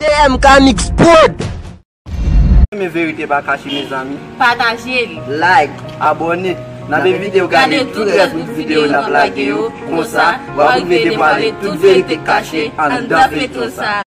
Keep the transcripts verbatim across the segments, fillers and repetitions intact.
T M K Mix Prod. Renmen Verite Pa Kache, mezanmi. Pataje l. Like, abòne. N ap envite w gade tout rès bout videyo n ap lage yo. Konsa, w ap rive devwale tout verite k kache anndan feyton sa.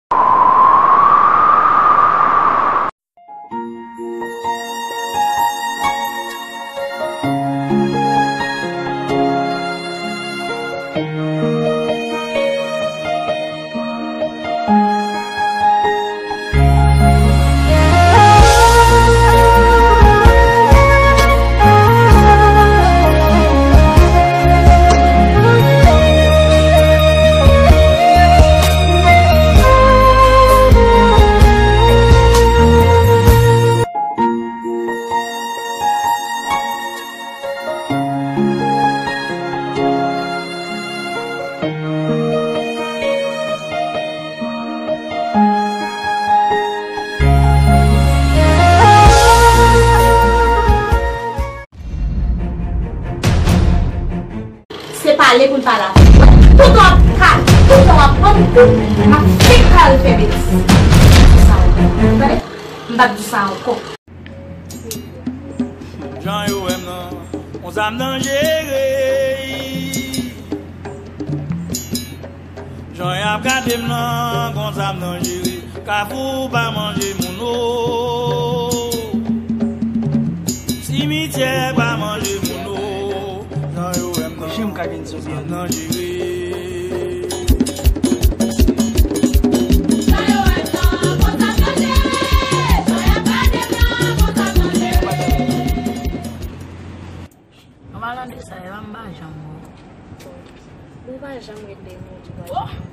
Se pale pou l pale avè m. Toutan w ap pale, toutan w ap pran kou, m ap fenk al fè betiz. Tande? M p ap di sa ankò. Jan yo wè m nan, on zam danjere. Jan y ap gade m nan, gon zam danjere. Kafou pa manje moun o. Simityè pa manje moun o. Jan yo wè m nan, gon zam danjere. An palan de sa, e pa m pa janm wè w. Ou pa janm rele m, ou di w pa janm.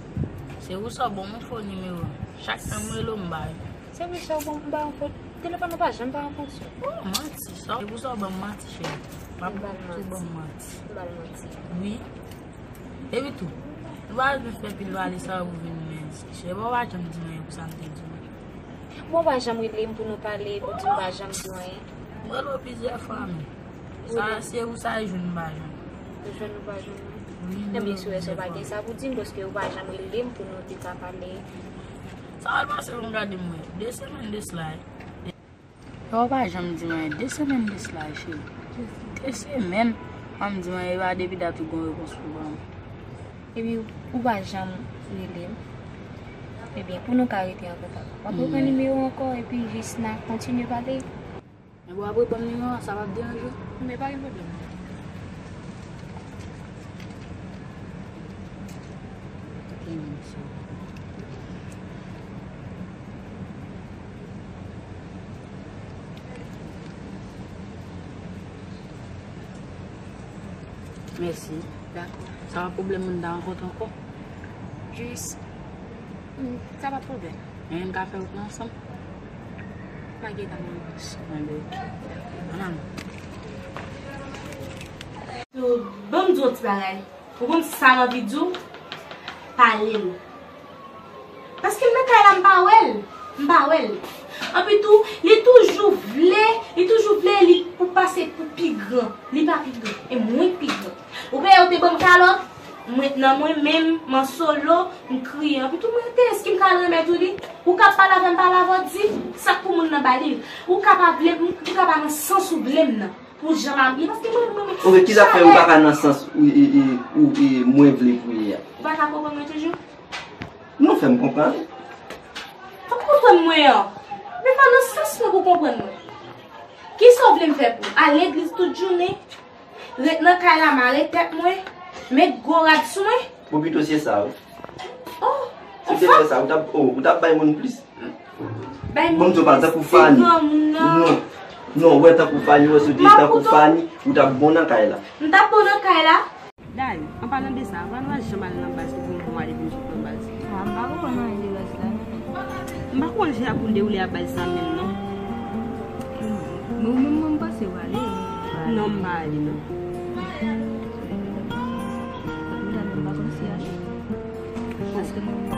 Se ou sò ban m fo nimewo. Chak tan m rele w, m ba yo. Se ou sò ban m ba w fo. Telefòn ou pa janm pa an fonksyon. Oh, manti. Se ou sò ban m manti, cheri. M ap tou ban m manti. M ba l manti. Wi. Epi tou, nou pa bezwen fè pil pale sa pou vin men. Cheri, ou pa janm di m anyen pou sa m te di w. Bon, ou pa janm rele m pou nou pale, pou di m pa janm di w anyen. Mwen rele w plizyè fwa, men. Sa, se ou sa e jwenn m pa jwenn. Ou jwenn ou pa jwenn mwen? Wi, mwen rele w plizyè fwa. Ebyen, si w wè sa, w pa gen sa pou di m, paske ou pa janm rele m pou nou te ka pale. Sa w al pase pou m gade m wè. De semèn de sila. Sa w pa janm di m anyen. De semèn de sila, cheri. De semèn, w pa janm di m anyen, e pa depi dat ou gon repons pou ban m. Epi, ou pa janm rele m. Ebyen, pou nou ka rete an kontak, w ap reprann nimewo ankò, epi jis n a kontinye pale. Men bon, apre ban m nimewo a, sa p ap deranje w? Men pa gen pwoblèm. Ok, mèsi. Mèsi. Dakò. Sa pa pwoblèm, moun ta rankontre ankò. Jis, mm, sa pa pwoblèm. Anyen n ka fè pou ansanm? Pa gen tan nan bouch. Anben, ok. Ann al. Yo, ban m di w yon ti bagay. Ou konn sa m anvi di w? Pale l. Paske m nan kay la, m pa wè l. M pa wè l. Anpi tou, li toujou vle, li toujou vle li pou pase pou pi gran. Li pa pi gran. E mwen k pi gran. Ou wè yo te ban m kalòt, mwen, nan mwen menm, m an solo, m kriye. Anpi tou, mwen te, èske m ka al remèt ou li? Ou ka pale avè m, pale avè w, di sa k pou moun nan ba li l. Ou ka pa vle m, ou ka pa nan sans ou vle m nan. Pou jan m abiye, paske mwen, mwen, mwen. Ok, kisa k fè ou pa ka nan sans ou, e, e, ou, e, mwen vle pou ye a? Ou pa ka konprann mwen toujou? Non, fè m konprann. Fò w konprann mwen an. Men fò w nan sans mwen pou w konprann mwen. Kisa w vle m fè pou w? Al legliz tout jounen? Ret nan kay la, mare tèt mwen? Met gwo rad sou mwen? Bon, pito se sa, wi. Oh, si w te fè sa, ou t ap, oh, ou t ap bay moun plis. Bay moun plis. Bon, m di w pa tankou Fanny. Non. Non, ou wè tankou Fanny, ou wè si w te tankou Fanny, ou t ap bon nan kay la. M t ap bon nan kay la? Dayè, an palan de sa, Vanwa janm al nan baz li pou yon bon mwa depi m sot nan baz. A, m pa konprann anyen de baz la, non. M pa konn jan y ap pou l dewoule a baz sa menm, non. Men ou menm, mwen, m panse w ale, non? Non, m pa ale, non. Medam yo pa konn si ale. Paske mwen, m pa.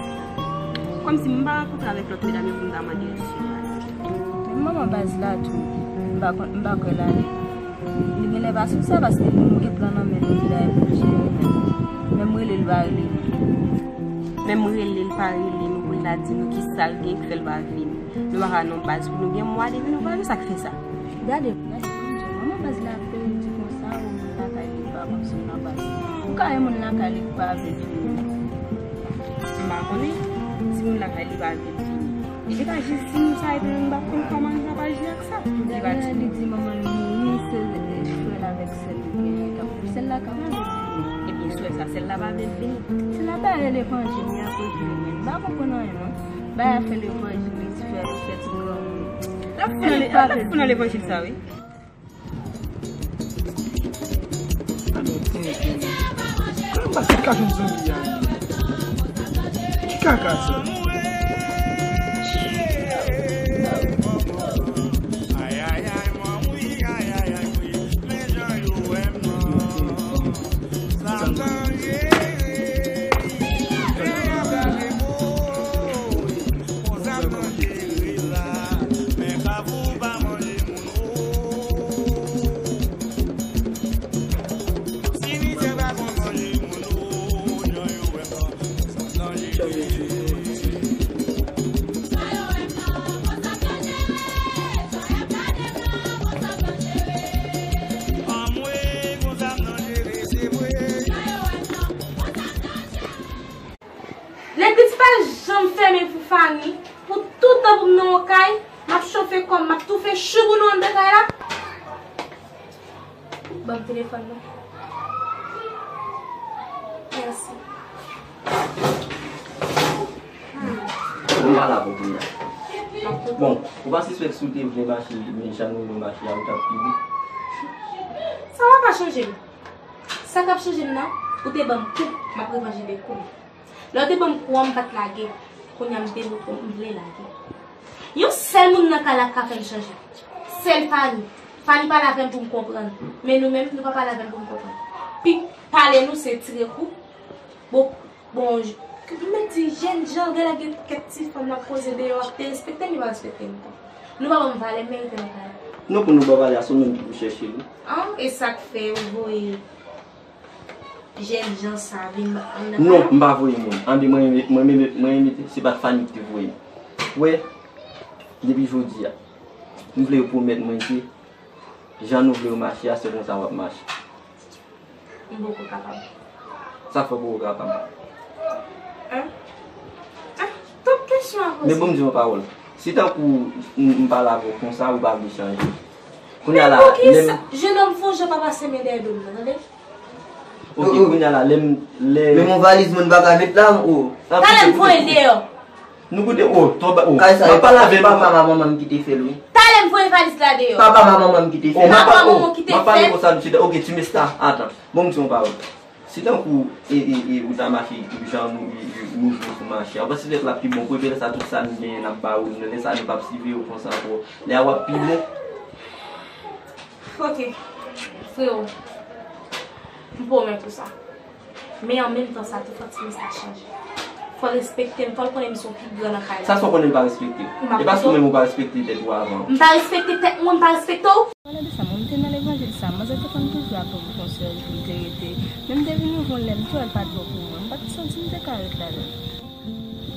Kòmsi m pa rankontre avèk lòt medam yo pou m ta mande yo si yo ale. Menm manman baz la tou, m pa konn, m pa kwè l ale. Li genlè pa sou sa, paske nou gen plan nan men nou, li dayè pou l jere menm. Men m rele l, li pa rele nou. Men m rele l, li pa rele nou, pou La di nou ki sa l gen k fè l pa vini. Nou pa ka nan baz pou nou gen mwa depi nou pa vini, sa k fè sa? Gade, gade, manman baz la ap di konsa, ou moun lakay li pa konn sou nan baz. Ou ka yon moun lakay li pa vle vini. M pa konnen si moun lakay li pa vle vini. Li ka jis di nou sa epi nou pa konn kòman nou ap aji ak sa. Li pa di. Li di manman l mouri, se frè l avèk sè l li genyen k ap viv. Sè l la ka pa vle vini. Ebyen, sè sa, sè l la pa vle vini. Sè l la pa rele panche, li ap rele vini. M pa konprann anyen, non. Bay afè levanjil, li fè, fè ti granmoun. L ap fou nan le-, l ap fou nan levanjil sa, wi. Alò, tenten. Kòman m pa t ka jwenn zanmi a? Ki kaka sa? Legliz pa janm fèmen pou Fani. Pou tout tan pou m nan yon kay, m ap chofe kò m, m ap toufe chou pou nou anndan kay la. Ban m telefòn nan. Mèsi. Bon, m pale avè w kounye a. Bon, ou pa sispèk si w te vle mache, men jan nou vle mache a, ou t ap pi bon. Sa pa ka chanje m. Sa k ap chanje m nan, ou te ban m kou, m ap revanjile kou m. Lè w te ban m kou an, m pa t lage. Kounye a, m demontre w, m vle lage. Yon sèl moun nan kay la k ka fè m chanje. Sèl Fani. Fani pale avè m pou m konprann. Men nou menm, nou pa pale avè m pou m konprann. Pi pale nou, se tire kou. Bon, bon, m mèt di, jènjan, gade gen kèk ti fanm l ap koze deyò, ap derespekte m, li pa respekte m ankò. Nou pa ban m valè m merite nan kay la. Non, pou nou ba w valè a, se ou menm ki pou chèche l, wi. An, e sa k fè ou voye jènjan sa vin anndan kay la? Non, m pa voye moun. Anben, mwen, mwen, mwen, mwen, se pa t Fani ki te voye m. Wè, depi jodi a, m vle yo pwomèt mwen ke jan nou vle yo mache a, se konsa w ap mache. M poko kapab. Sa k fè w poko kapab? Hein? Ah, tout kesyon a poze. Men bon, m di yon pawòl. Si tankou m, m pale avè w konsa, ou pa vle chanje. Kounye a la, lè m... Men poukisa? Jenòm, fè yon jan pa pase men dèyè do m nan, tande? Ok, kounye a la, lè m, lè... Men yon valiz moun pa ka met la, o. Talè m voye l deyò. Nou koute, o, tonba, o. Kay sa, m ap pale avè papa, manman m ki te fè l, wi. Talè m voye valiz la deyò. Papa, manman m ki te fè l. Papa, manman ki te fè l. M ap pale konsa, misye, ok, ti mesye, atan. Bon, m di yon pawòl. Si tankou, e, e, e, ou ta mache jan nou, e, e, nou jwe pou mache a, ou panse lè sa l ap pi bon pou ou, epi lè sa tout sa nou genyen n ap ba ou, lè sa nou p ap siveye w konsa ankò, lè a w ap pi bon? Ok, frewo, m pwomèt ou sa. Men an menm tan sa tou, fò ti mesye a chanje. Fò l respekte m, fò l konnen m se yon pi gran nan kay la. Sa se w konnen l pa respekte w. E paske ou menm ou pa respekte tèt ou avan. M pa respekte tèt mwen, m pa respekte w. Pale de sa, mwen m te nan levanjil sa, manzè te konn toujou ap ban m konsèy pou m te rete. Men m te vin rive yon lè m tou wè l pa t bon pou mwen, m pa t santi m te ka ret ladan l.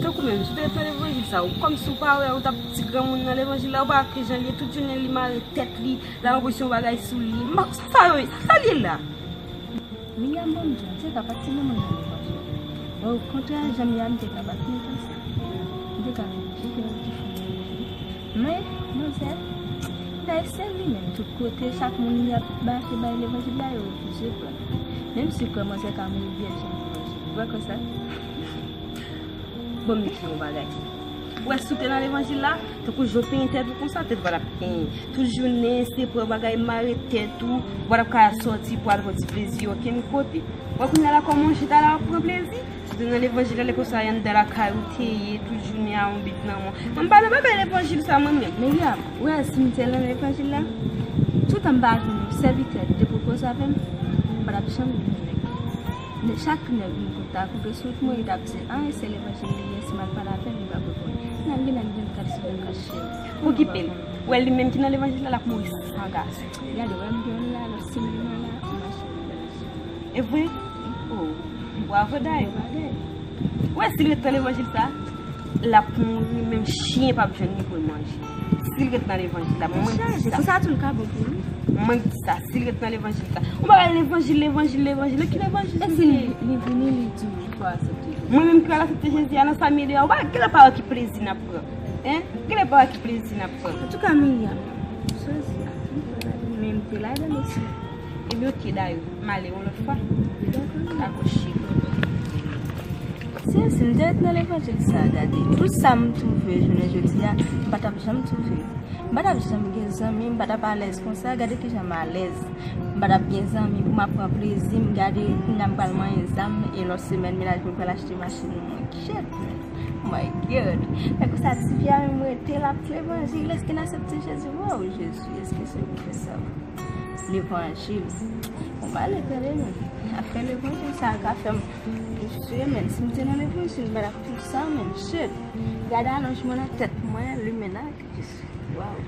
Tankou menm, si w te ret nan levanjil sa, ou kòmsi w pa wè, ou t ap di granmoun nan levanjil la, ou pa wè ki jan l ye, tout jounen li mare tèt li, l ap anvoye yon bagay sou li. M pa, sa yo, sa l ye la? Miriam, bon, m di w, m te ka pa t nan moun nan levanjil. Okontrè, jan Miriam te ka pa t nan konsa. M te ka vin di ke yon ti fanm nan levanjil. Men, manzè, dayè se li menm, tout kote, chak moun li ap mache bay levanjil la, yo refize pran. Menm si kwè manzè ka mouri vyèj nan levanjil. Ou kwè konsa? Bon, m di yon bagay. Ou wè, si w te nan levanjil la, tankou jan w penyen tèt ou konsa, tèt ou pa t ap penyen. Tout jounen, se pran bagay mare tèt ou, ou pa t ap ka sòti pou al pran ti plezi okenn kote. Ou wè, kounye a la, kòman w chita la, w ap pran plezi? Si w te nan levanjil la, lè konsa, e anndan lakay ou te ye, tout jounen a, yon bit nan men w. Mwen, m pa nan bagay levanjil sa, mwen menm. Miriam, ou wè, si m te nan levanjil la, toutan m pa jwenn yon sèvitè ki te pwopoze avè m, m pa t ap janm vin avèk li. Chak nèg m konn ta koupe sou wout mwen, li t ap di, a, se levanjil li ye, si m al pale avè l, li p ap reponn. Nan gen nèg vennkat sou vennkat, cheri. Okipe l. Ou wè, li menm ki nan levanjil la, l ap mouri san gason. Gade, wè m gen youn la, lòt semèn nan la, m mache nan levanjil. E vre? O, bravo dayè. Ou wè, si l ret nan levanjil sa, L ap mouri, menm chen p ap jwenn li pou l manje. Si l ret nan levanjil la, mwen di sa. Konsa tou l ka bon pou li. Mwen di sa, si l ret nan levanjil la. Ou pa wè levanjil, levanjil, levanjil, ki levanjil? Èske li, li vini, li di w pou aksepte Jezi? Mwen menm ki pral aksepte Jezi a nan sa m ye deya, ou pa genlè pa wè ki plezi n ap pran. Hein? Genlè pa wè ki plezi n ap pran. Antouka, Miriam, sezi a, menm te ladan mesye. Ebyen, oke, dayè, m ale yon lòt fwa. Dakò, cheri. Sezi, m te ret nan levanjil sa a, gade. Tout sa m twouve jounen jodi a, m pa t ap janm twouve. M pa t ap janm gen zanmi, m pa t ap alèz konsa, gade kijan m alèz. M pa t ap gen zanmi pou m ap pran plezi m, gade, kounye a m pral manyen zam, e lòt semèn, mennaj mwen pral achte machin mwen. Kèt, man. Oh my God. Lè konsa, ti fi a menm rete, l ap levanjil, èske n aksepte Jezi? Waw, Jezi, èske se pou fè sa? Levanjil. Bon, m ale pale non. Afè levanjil sa a ka fè m. Mesye, men, si m te nan levanjil, m pa t ap fè sa, men, shit. Gade alonj mwen nan tèt mwen, Illuminati. Waw.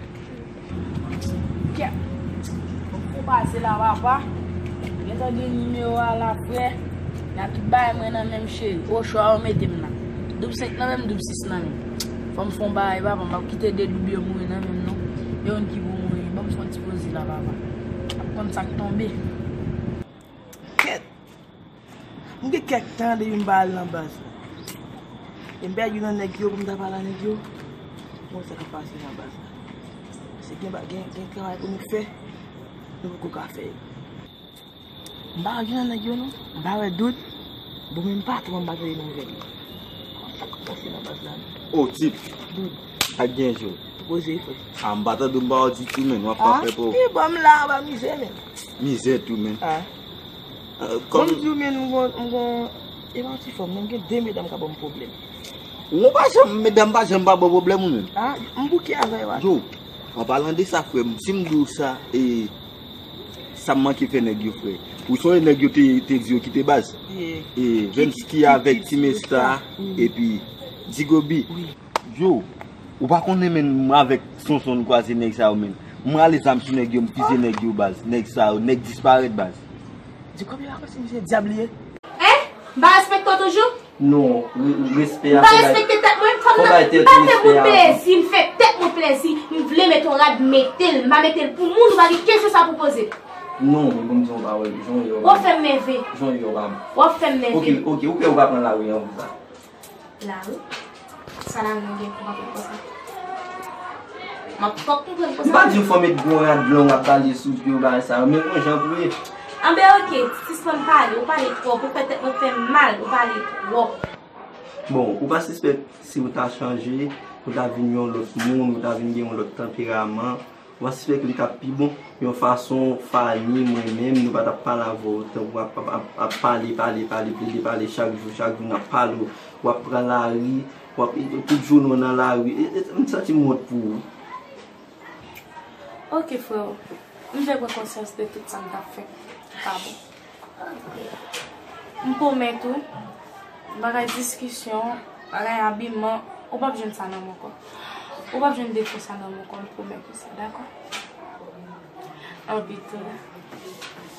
Kèt. Fò pase la, papa. Gentan gen nimewo a la, frè. N a tout bagay mwen nan menm, cheri. Ochwa yo mete m la. Doub senk nan menm, doub sis nan menm. Fò m fè yon bagay, papa. M p ap kite de doub yo mouri nan menm, non. Gen youn ki pou mouri. Ban m fè yon ti poze la, papa. Ap konn sa k tonbe. Kèt. M gen kèk tan depi m pa al nan baz la. E m pèdi nan nèg yo pou m ta pale a nèg yo. Bon, sa k ap pase nan baz la. Se gen, gen, gen travay pou nou fè, nou poko ka fè yo. M pa al jwenn nèg yo non. M pa wè Doud. Bon, menm patwon m pa tande nouvèl li. Sa k ap pase nan baz la non. O, tip. Doud. Ak gen jou. Poze, frè. A, m pa tande w, m pa wè w ditou, men. W ap pa fè pou. Pi bon, m la, anba mizè, men. Mizè tou, men. Ah. Bon, m di w, men, m gon, m gon, e pa yon ti fanm, non, m gen de medam k ap ban m pwoblèm. Ou pa janm, medam pa janm pa ba w pwoblèm ou menm. Ah, m bouke avè yo. Yo, an palan de sa, frè m, si m di w sa, e, sa m manke fè nèg yo, frè. Ou sonje nèg yo te, te di yo kite baz? E, Vens ki avèk Ti Mesta, epi Digobi. Yo, ou pa konnen, men, m avèk Sonson n kwaze nèg sa yo, men. M rale zam sou nèg yo, m fize nèg yo, baz. Nèg sa yo, nèg disparèt, baz. Di kòb yo pa konn si misye dyab li ye. Hein? M pa respekte w toujou? Non, re-, respè a. M pa respekte tèt mwen, fanm nan, m pa fè moun plezi, m fè tèt mwen plezi. M vle met yon rad, m mete l, m pa mete l pou moun, ou pa gen kesyon sa pou poze. Non, men bon, m di yon pawòl, jan w ye w. W ap fè m nève. Jan w ye w pa bon. W ap fè m nève. Ok, ok, ou kwè ou pa pran lari an pou sa? Lari? Sa lari an gen pou m ap pran konsa? M ap fòk konprann konsa. M pa di w fò w met gwo rad long ap bale sou pye w, bagay sa yo, men gon jan pou ye. Anben, ok, sispann pale, ou pale twòp, ou fè tèt mwen fè m mal, ou pale twòp. Bon, ou pa sispèk si w ta chanje, ou ta vin yon lòt moun, ou ta vin gen yon lòt tanperaman, w a sispèk li t ap pi bon. Yon fason, Fani, mwen menm, nou pa t ap pale avè w tankou ap, ap, ap, ap pale, pale, pale, plede pale chak jou, chak jou n ap pale, w ap pran lari, w ap, tout jounen w nan lari. E, e, m santi m wont pou ou. Ok, freo. M vle pran konsyans de tout sa m t ap fè ki pa bon. M pwomèt ou, bagay diskisyon, bagay abiman, ou p ap jwenn sa nan men w ankò. Ou p ap jwenn defo sa nan men w ankò, m pwomèt ou sa, dakò? Anpi tou,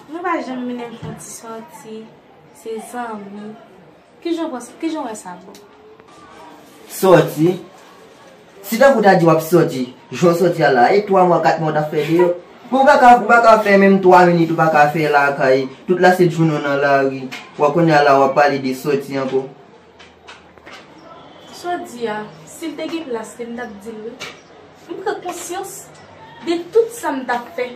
nou pa janm mennen m fè yon ti sòti, se zanmi. Kijan w panse, kijan w wè sa, bro? Sòti? Si tankou w ta di w ap sòti, jan w sòti a la, e twa mwa, kat mwa w t ap fè deyò? Men w pa ka, w pa ka fè menm twa minit, ou pa ka fè lakay, tout laset jounen w nan lari, w a kounye a la w ap pale de sòti ankò. Sa w di a, si l te gen plas li, m t ap di l wi. M pran konsyans de tout sa m t ap fè.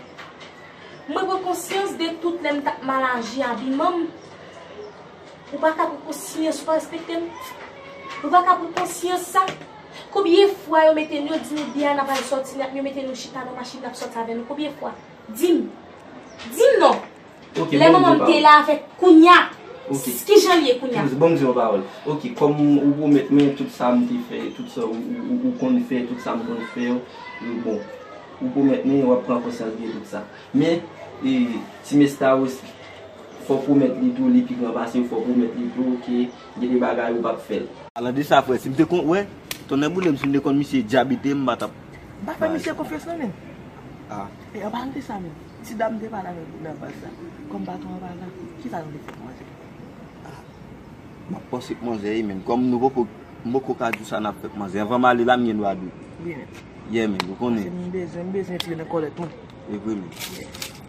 Mwen pran konsyans de tout lè m t ap mal aji abiman m. Ou pa ka pran konsyans, ou pa respekte m. Ou pa ka pran konsyans sa. Konbyen fwa yo mete n, yo di nou Diana pral sòti, n ap, yo mete nou chita nan machin, n ap sòti avè nou? Konbyen fwa? Di m. Di m non. Ok, lè manman m te la avèk kounya. Ok. Kijan l ye kounya? Bon, m di yon pawòl. Ok, kòm ou pwomèt mwen tout sa m te fè, tout sa ou, ou, ou, ou konn fè, tout sa m konn fè yo, bon, ou pwomèt mwen w ap pran konsyans de tout sa. Men, e, Ti Mesta osi, fò w pwomèt li tou, li pi gran pase w, fò w pwomèt li tou, ke gen de bagay ou p ap fè l. Palan de sa, frè, si m te konn, wè, tonnè boule m, si m te konn misye dyab li te ye, m pa t ap. M pa fè misye konfyans non, men. Ah. E, an palan de sa, men, ti dam te pale avè m nan baz la, kòm patwon an pa la, kisa nou te fè manzè? Ah. M ap panse k manzè ye, men, kòm nou poko M poko ka di w sa n ap fè k manzè. Anvan m ale la, m gen dwa di w. Wi, men. Yeah, men, ou konnen. Se m bezwen, m bezwen tire nan kòlèt mwen. E vre, men.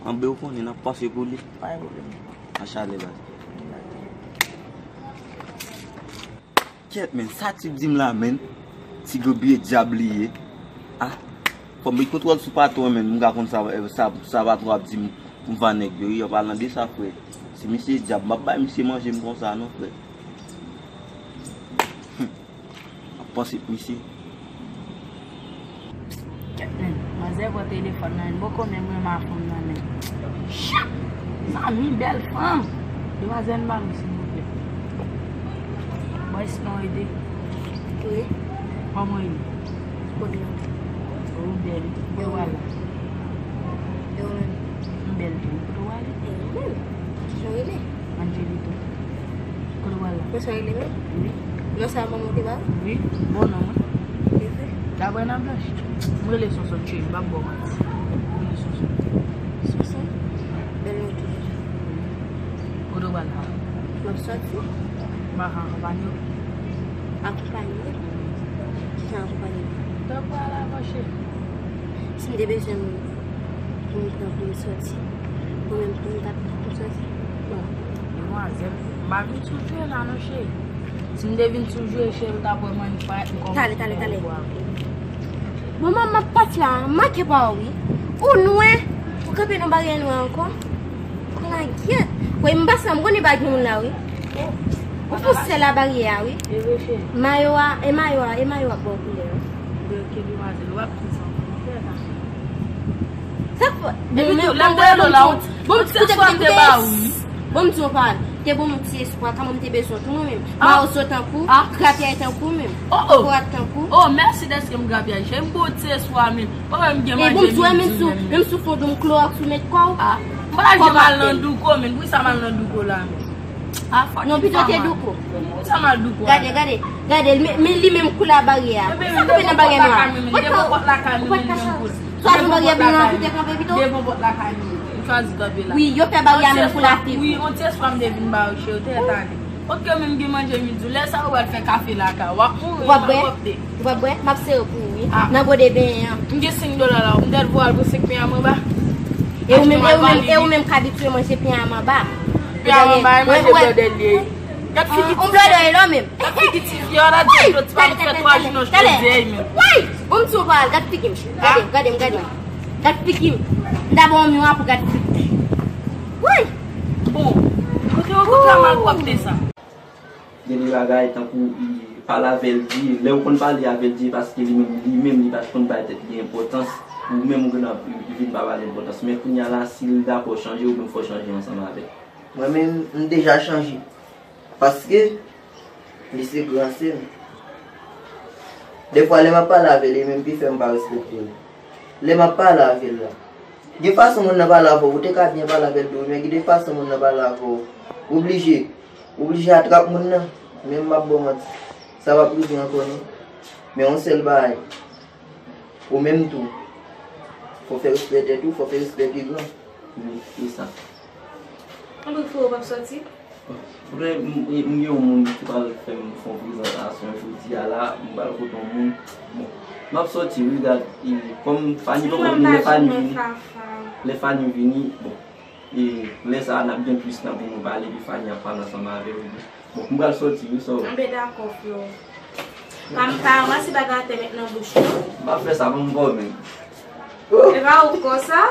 Anben, ou konnen, n ap panse pou li. Pa gen pwoblèm. Machalè, baz. Kèt, men, sa ti di m la, men. Ti gwo byen dyab li ye. Ah, fò m met kontwòl sou patwon, men. M ka konn sa, sa, sa patwon ap di m, m va nèg yo. Wi, an palan de sa, frè. Si misye dyab, m ap bay misye manje m konsa, non, frè. Ap panse pou isi. Kèt, men, manzè pran telefòn nan, li poko menm renmen fanm nan, men. Chak! Zanmi, bèl fanm! Demwazèl, m ba m, silvouplè. Boys, non, ede. Wi. Kòman w ye? Kote w? Ou bèl. Kote w al la? E ou menm? M bèl tou. Kote w ale? E ou menm? Kijan w rele? Angelito. Kote w al la? Konsa w rele menm? Wi. Non sa manman w te ba w? Wi. Bon non, wi. E vre? Daprè nan blanch. M rele Sonson, cheri, m p ap ba w manti. M rele Sonson. Sonson? Bèl non tou. Kote w al la? M ap sòti. M ap akonpanye w. Akonpanye? Kijan akonpanye? Tankou al avan, cheri. Si m te bezwen moun pou m pran pou m sòti. Ou menm pou m t ap pran pou m sòti. Bon, demwazèl, m pa vin sou jwe la non, cheri. Si m te vin sou jwe, cheri, ou t ap wè m annik parèt m kòmanse. Tale, tale, tale. Bon, manman, m ap pati la, m manke pa w, wi. Ou nwè, ou kanpe nan baryè nwè ankò. Pran gyèt. Wi, m pase la, m konnen pa gen moun la, wi. Ou pou sèl a baryè a, wi. E vre, cheri. Mayo a, e mayo a, e mayo a bon koulè, wi. Bèl ke demwazèl, w ap pran sa. Sa k fè? Epi tou, lè m te rele w la, bon, bon, koute, koute, koute. Bon, m di w pa, te bon, m ti espwa, kanmenm te bezwen tou mwen menm. Ah. Mawozo tankou, ah, grapyay tankou menm. Oh, oh. Korat tankou. Oh, mèsi dèske m grapyay. Jè m bon ti espwa menm. Bon, menm gen manje midi menm. E bon, m di w, menm sou, menm sou fon dou m klowòks ou met kò w. Ah. M pa jwe mal nan douko, menm. Poukisa m al nan douko la menm? Ah, fuck. Non, pito te douko. Poukisa m al douko a? Gade, gade, gade, men, men li menm koulè a baryè a. Sa kanpe nan baryè nwa? Ou pa ka, ou pa ka chwazi yon baryè blan pou te kanpe pito? Devan pòt lakay mwen. M chwazi kanpe la. Wi, yo fè baryè a menm pou lafi. Wi, yon ti espwa m te vin ba yo, cheri, ou te tande. Oke, menm gen manje midi, lè sa ou pral fè kafe lakay ou, w ap mouri, w ap bwè? Ou p ap bwè? M ap sere pou ou, wi. Ah. Nan gode benyen an. M gen senk dola la, m tèt voye l pou senk pen a manba. E ou menm, e ou menm, e ou menm k abitye manje pen a manba. Pen a manba, e manje blòdè l ye. Gad figi ti fi a. On blòdè l la menm. Gad figi ti fi a, la di dlo ti pa m fè twa jou non, jodi a menm. Woy! Bon, m di w pa al, gad figi m. Gade, gade m, gade m. Gad figi m. M ta ba w yon miwa pou gad figi m. Woy! Bon, kote yo konn sa malpwòpte sa? Gen de bagay tankou, pale avè l di, lè w konn pale avè l di, paske li menm, li menm, li pa t konn bay tèt li enpòtans, ou menm ou gentan vin ba l enpòtans. Men kounye a la, si l dakò chanje, ou menm fò w chanje ansanm avè l. Mwen menm, m deja chanje. Paske, li se gran sè m. Defwa, lè m ap pale avè l, li menm ki fè m pa respekte l. Lè m ap pale avè l la, gen fason moun nan pale avè w, ou te ka byen pale avè l tou, men gen de fason moun nan pale avè w, ou oblije, ou oblije atrap moun nan, men m ap ba w manti, sa p ap rive ankò non. Men yon sèl bagay, ou menm tou, fò w fè respè tèt ou, fò w fè respè pi gran. Wi, se sa. Anben, freo, w p ap sòti? Vre, m, m, m gen yon moun ki pral fè m fè yon prezantasyon jodi a la, m pral kote yon moun. Bon, m ap sòti, wi, gad, e, kòm Fanny poko vini, lè Fanny vini, lè Fanny vini, bon, e, lè sa a, n ap gen plis tan pou nou pale, epi Fanny ap pale ansanm avè w, wi. Bon, m pral sòti, wi, so. Anben, dakò, freo. Pa, pa ranmase bagay atè met nan bouch ou. M ap fè sa, ban m kò menm. E pa ou konsa?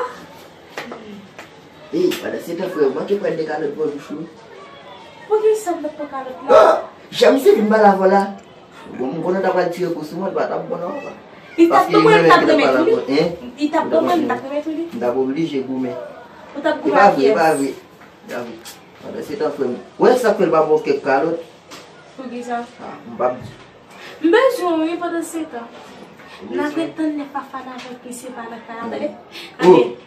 Ey, pandan se tan, frè, ou manke pran de kalòt bò bouch ou. Poukisa m t ap pran kalòt la? Ah! Jan misye vin pale avè w la. Bon, m konnen w ta pral tire kou sou mwen, li pa t ap bon non, papa. Li t ap bon, mwen, li t ap renmen tou, wi. Li t ap bon, mwen, li t ap renmen tou, li. M t ap oblije goumen. Ou t ap goumen ak kiyès? E pa vre, e pa vre. Gade, pandan se tan, frè m. Ou wè sa k fè l pa ba w kèk kalòt? Poukisa? Ah, m p ap di. M bezwen w, wi, pandan se tan. N ap ret tann lè Fafana avèk misye pa nan kay la, tande? Oh. Tande.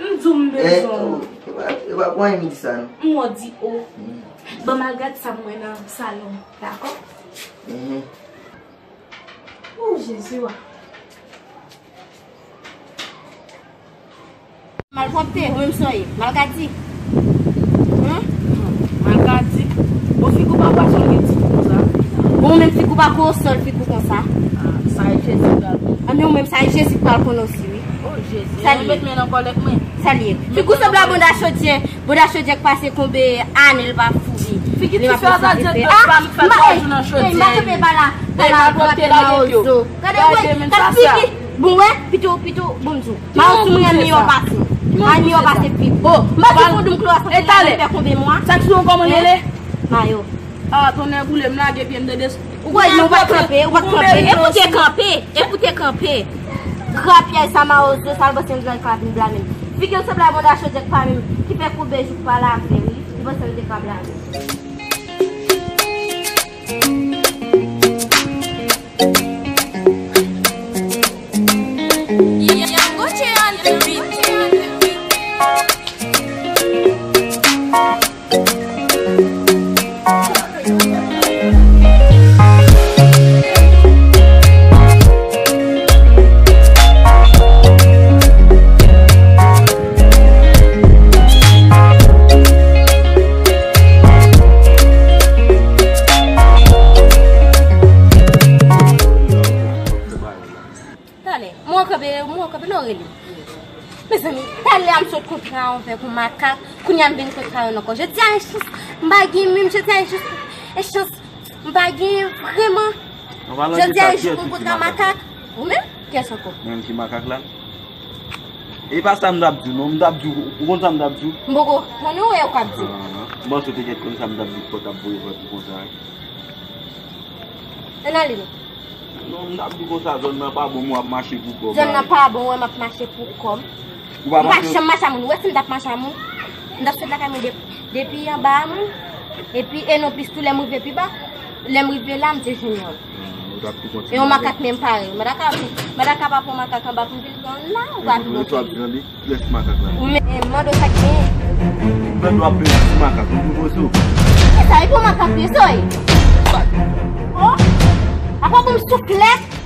M di w m bezwen w. Eh, oh, e pa, e pa pou anyen m di sa, non. M wè w di, oh. Mm. Ban m al gad sa m wè nan salon, dakò? Mhm. Oh, Jezi, wa. Malpwòpte, ou menm sa w ye. Malkadi. Hen? Malkadi. Bon, figi w pa pase yon ti konsa. Bon, ou menm figi w pa konsòl figi w konsa. Ah, sa e Jezi pral konnen. Ah, men ou menm sa e Jezi pral konnen osi, wi. Oh, Jezi. Sa l ye. Met men nan kòlèt mwen. Sa l ye. Figi w sanble a banda chodyè. Banda chodyè k pase konbe ane l pa fouri. Figi ti fè sa di pa m fè twa jou nan chodyè. Ah, ma kanpe pa la. Pa la, pa la, pa la, ozo. Gade, gade, gade figi. Bon, wè, pito, pito, bon, m di w. Mayo sou mwen an miyò pase. An miyò pase pi. Oh, m pa di pou doum klo a santi la fè konbe mwa. Sa k sou kòman l rele? Mayo. Ah, tonnè boule, m lage pye m tande. Ou kwè nou pa kanpe, ou pa kanpe. Ekoute kanpe, ekoute kanpe. Grapyay sa mawozo, sa l panse m jwenn ka vin blame m. Figi l sanble a banda chodyè k pa menm, ki fè koube jou k pa lave, wi. Li panse m te ka blame. Talè, mwen kanpe, mwen kanpe, non, rele. Mezanmi, talè a m sot kontra yon vèk yon makak, kounye a m vin kontra yon ankò. Jodi a, e chans, m pa gen menm, jodi a, e chans, e chans, m pa gen vrèman. Jodi a, e jou pou m kontra makak. Ou menm? Kiyès ankò? Menm ki makak la? E pa sa m t ap di w, non, m t ap di w, ou konn sa m t ap di w? M poko konnen w e ou k ap di. Ah, m panse w te ket konn sa m t ap di w, fò w t ap voye vant ou konsa. Ann ale non. Non, m t ap di konsa, zòn nan pa bon, mwen ap mache pou kòb. Zòn nan pa bon, wè m ap mache pou kòb. Ou pa mache? M pa janm mache a moun. Ou wè si m t ap mache a moun, m t ap sot lakay mwen de-, depi anba a moun. Epi, e non plis tou, lè m rive pi ba, lè m rive la, m te jwenn yon. Ah, ou t ap tou kontinye. E yon makak menm pare. Madaka, madaka pa pran makak anba pou m vin pran la, ou pa vin. Kilès makak la? Ou men, mande w sa k genyen. Mwen dwa ap vin ti makak, ou pou poze w. Kisa, e pou makak li, soy? Oh! Apa pou m souflèt?